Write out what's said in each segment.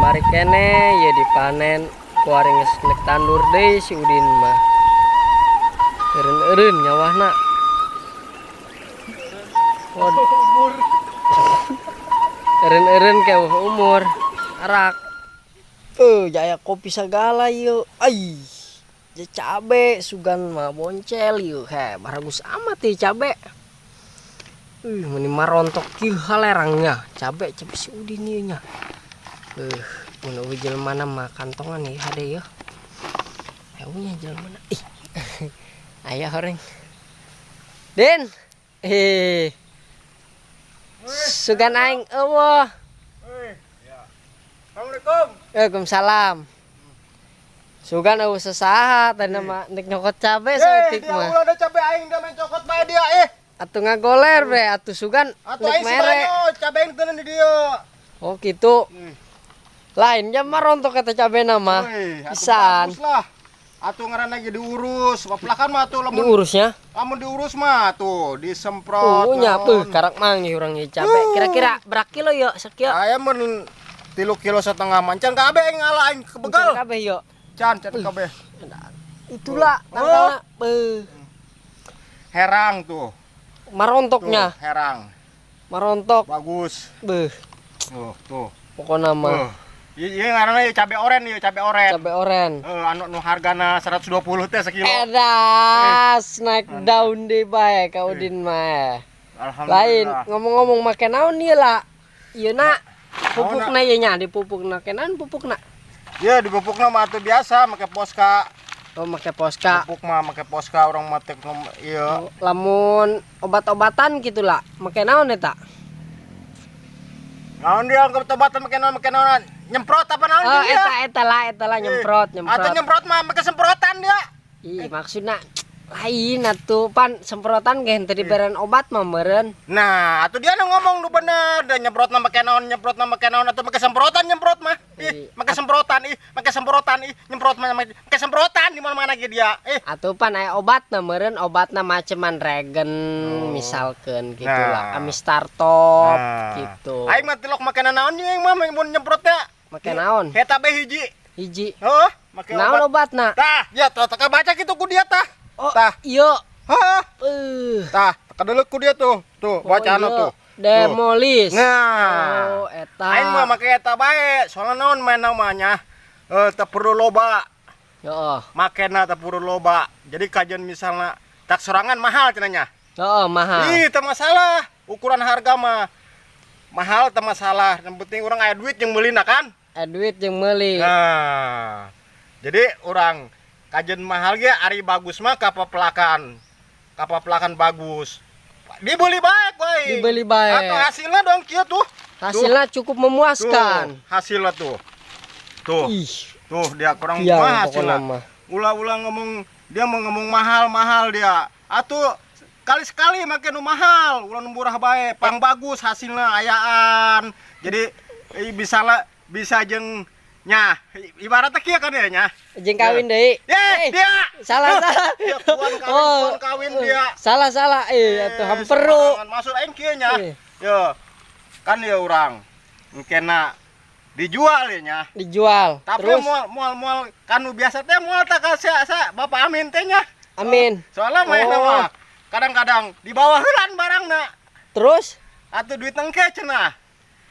Kamari keneh ya dipanen, kuari geus nek tandur deui si Udin mah. Eureun-eureun nyawahna. Oh, Umur. Eureun-eureun kayak umur. Arak. Jaya kopi segala yeuh. Ai. Ja cabe sugan mah boncel yeuh. He, baragus amat ieu cabe. Meni marontok kieu halerangnya. Cabe cabe si Udin ieu nya. Mun euweuh jelema mah kantongan ieu hade yeuh. Euweuh jelema. Ih. Aya horeng. Din. Eh. Sugan aing euweuh. Ya. Assalamualaikum. Waalaikumsalam. Sugan euweuh sasaha tadi mah nek nyokot cabe saeutik dia mah. Ulah ada cabe aing, dia main cokot bae dia eh. Atuh ngagoler be atuh sugan Atuh nek aing si mere. Banyo, cabe aing teu di dieu. Oh gitu. Lain jam mah rontok eta cabena mah. Wih, atuh Pisan. bagus lah. Atuh ngaranna ge diurus, pelakan mah atuh lamun Diurusnya. Lamun diurus mah tuh disemprot. Oh nya naon. beuh karak manggih urang ieu cabe. Kira-kira berapa kilo yuk sakieu? Aya mun 3,5 kilo mah can kabeh aing ngala aing kebegal. Kabeh yuk. Can can kabeh. Itulah tangkalna. Beuh. Herang tuh. Tuh, Marontoknya, herang. Marontok. Bagus. Beuh, Tuh, tuh. Pokona mah Tuh. Ieu ieu ngaranna ieu cabe oren ieu cabe oren. Cabe oren. Eh, anu nu hargana 120 teh sekilo. Edas naik daun deh bae ka Udin mah. Alhamdulillah. Lain ngomong-ngomong make naon ieu lah? Ieu na pupukna ieu nya dipupukna ke naon pupukna? Ya dipupukna mah atuh biasa make Posca. Oh, make Posca. Pupuk mah make Posca urang mah teh ieu. Lamun obat-obatan gitu lah, make naon eta? Naon dia obat-obatan make naon nyemprot apa naon Oh, dia? Eta eta lah nyemprot, nyemprot. Atau nyemprot mah make semprotan dia. Ih, maksudna lain atuh pan semprotan ge henteu diberen obat mah meureun. Nah, atuh dia nu ngomong nu bener, dan nyemprot mah make naon, nyemprot mah make naon atau make semprotan nyemprot mah. Ih, Ih. Make semprotan, ih, make semprotan, ih, nyemprot mah make semprotan di mana-mana ge dia. Eh, Atuh pan aya obatna meureun, obatna maceman Regen misalkeun gitu lah, Nah. Amistar Top Nah. gitu. Aing mah tilok make naon aing mah mun nyemprotnya. Make naon? Eta be hiji. Hiji. Heuh, make Naon obat. obatna? Tah, ya tah tah baca kitu ku dia tah. Oh, Tah. iya. Hah, Eh. tah, kadeuleuh ku dia tuh. Tuh, Oh, bacaan iya. tuh. Demolis. Nah. Oh, eta. Aing mah make eta bae, soalna naon main namanya? Eh, teu perlu loba. Heeh. Makena teu perlu loba. Jadi kajian misalnya tak sorangan mahal cenah nya. Heeh, mahal. Ih, teu masalah. Ukuran harga mah mahal teu masalah. Yang penting urang aya duit yang meulina kan. Eh, duit jeung meuli. Nah. Jadi urang kajian mahal ge ari bagus mah kapapelakan. Kapapelakan bagus. Dibeli bae bae. Dibeli bae. Atau hasilnya dong kieu tuh. Hasilnya cukup Tuh, memuaskan. Hasilnya tuh. Tuh. Ih, Tuh dia kurang piang mah pokokna hasilnya. Mah. Ulah-ulah ngomong dia mau ngomong mahal-mahal dia. Atuh kali sekali make nu mahal, ulah nu murah bae, pang bagus hasilnya ayaan. Jadi bisa lah bisa jeung nya ibaratnya kieu kan ya nya. Jeung kawin deui. Eh, dia. Salah, salah. Dia kuan kawin, Oh. kuan kawin dia. Salah, salah. Eh, atuh hamperu. Sembarangan. Maksud aing kieu nya. Eh. Yo. Kan ya urang engkena dijual ya nya. Dijual. Tapi Terus moal moal moal kan nu biasa teh moal tak kasih sa Bapak Amin teh nya. Amin. Soalnya mah Oh. mah kadang-kadang di bawah heulan barangna. Terus Atuh duit engke cenah.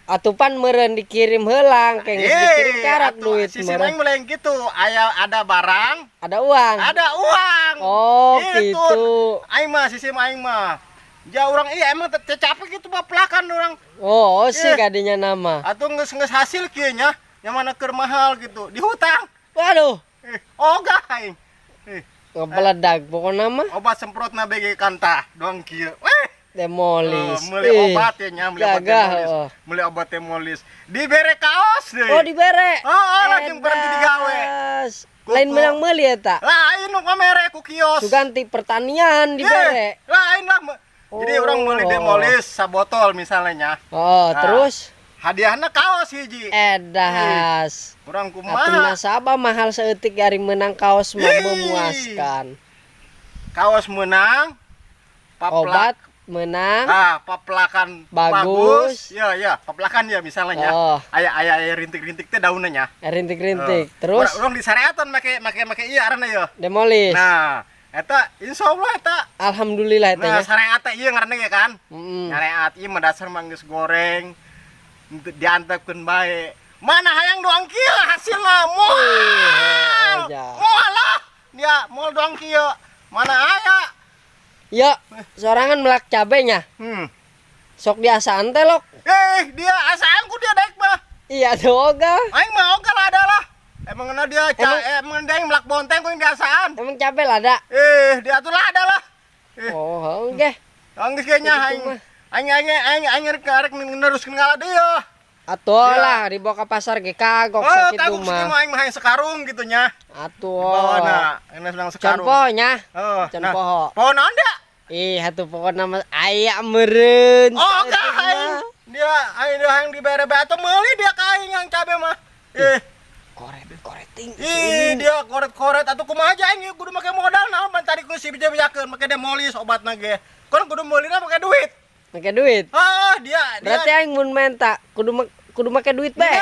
Atuh pan meureun dikirim heula, kayak geus dikirim karak atuh duit sisi meureun. aing mulai gitu, aya ada barang, Ada uang. Ada uang. Oh, gitu. Aing mah sisi aing mah. Ja urang iya emang teu capek gitu pelakan urang. Oh, sih Eh. kadinya nama. Atuh geus geus hasil kieu nya, yang mana keur mahal gitu, dihutang. Waduh, Eh, ogah aing. Eh, ngebeledag pokoknya mah obat semprotna BG kantah doang kieu. Eh, demolis. Eh, meuli Ih, obat ya nya, meuli obat gagah, demolis. oh. Meuli obat demolis. Dibere kaos deh. Oh, dibere. Oh, oh, lagi berhenti digawe. Edas. Lain menang meuli eta. Lain nu kamere ku kios. Suganti pertanian dibere. Eh, lain lah. Jadi Oh. orang meuli demolis sabotol misalnya. Oh, Nah. terus Hadiahna kaos hiji. Edas. Urang Atuh kumaha? nasabah mahal saeutik ari menang kaos mah Ih. memuaskan. Kaos menang. Obat. Menang. Ah, pepelakan. Bagus. Bagus. Ya, ya, pepelakan ya misalnya nya. Oh. Aya aya aya rintik-rintik teh daunnya nya. Rintik-rintik. Terus Urang disareatan make make make iya arana ya. Demolis. Nah, eta insyaallah eta. Alhamdulillah eta Nah, nya. sareat teh ieu ngaranna ge kan. Nyareat ieu mah dasar mah geus goreng. Diantepkeun bae. Mana hayang doang kieu hasilna moal. Oh, ya. Moal lah. Dia moal doang kieu. Mana aya. Ya, sorangan melak cabenya. Sok diasaan teh lok. Eh, dia asaan ku dia daek mah. Iya doga. Aing mah oge lah ada lah. Emang kena dia ca Emang- emang dia yang melak bonteng ku yang diasaan. Emang cabe lada? Eh, dia tuh lah ada lah. Eh, Oh, oke. geus kayaknya Itu aing mah. aing aing aing aing rek rek neruskeun ngala deui. Atuh Iya. lah dibawa ke pasar ge kagok Oh, sakitu kagok sih mah. mah aing mah hayang sekarung gitu nya. Atuh. Bawana, ini sedang Can sekarung. poho nya. Oh, Can nah. poho. Poho naon dia? Ih, atuh pokokna mah aya meureun. Oh, Saeutik ka aing. mah. Dia aing dia hayang dibere bae atuh meuli dia ka aing yang cabe mah. Eh, Koret koreting. Ih, dia koret-koret atuh kumaha aja aing kudu make modal naon pan tadi ku si beja-bejakeun make demolis obatna ge. Kon kudu meulina make duit. Make duit. Ah, dia dia Berarti aing mun menta kudu kudu make duit bae.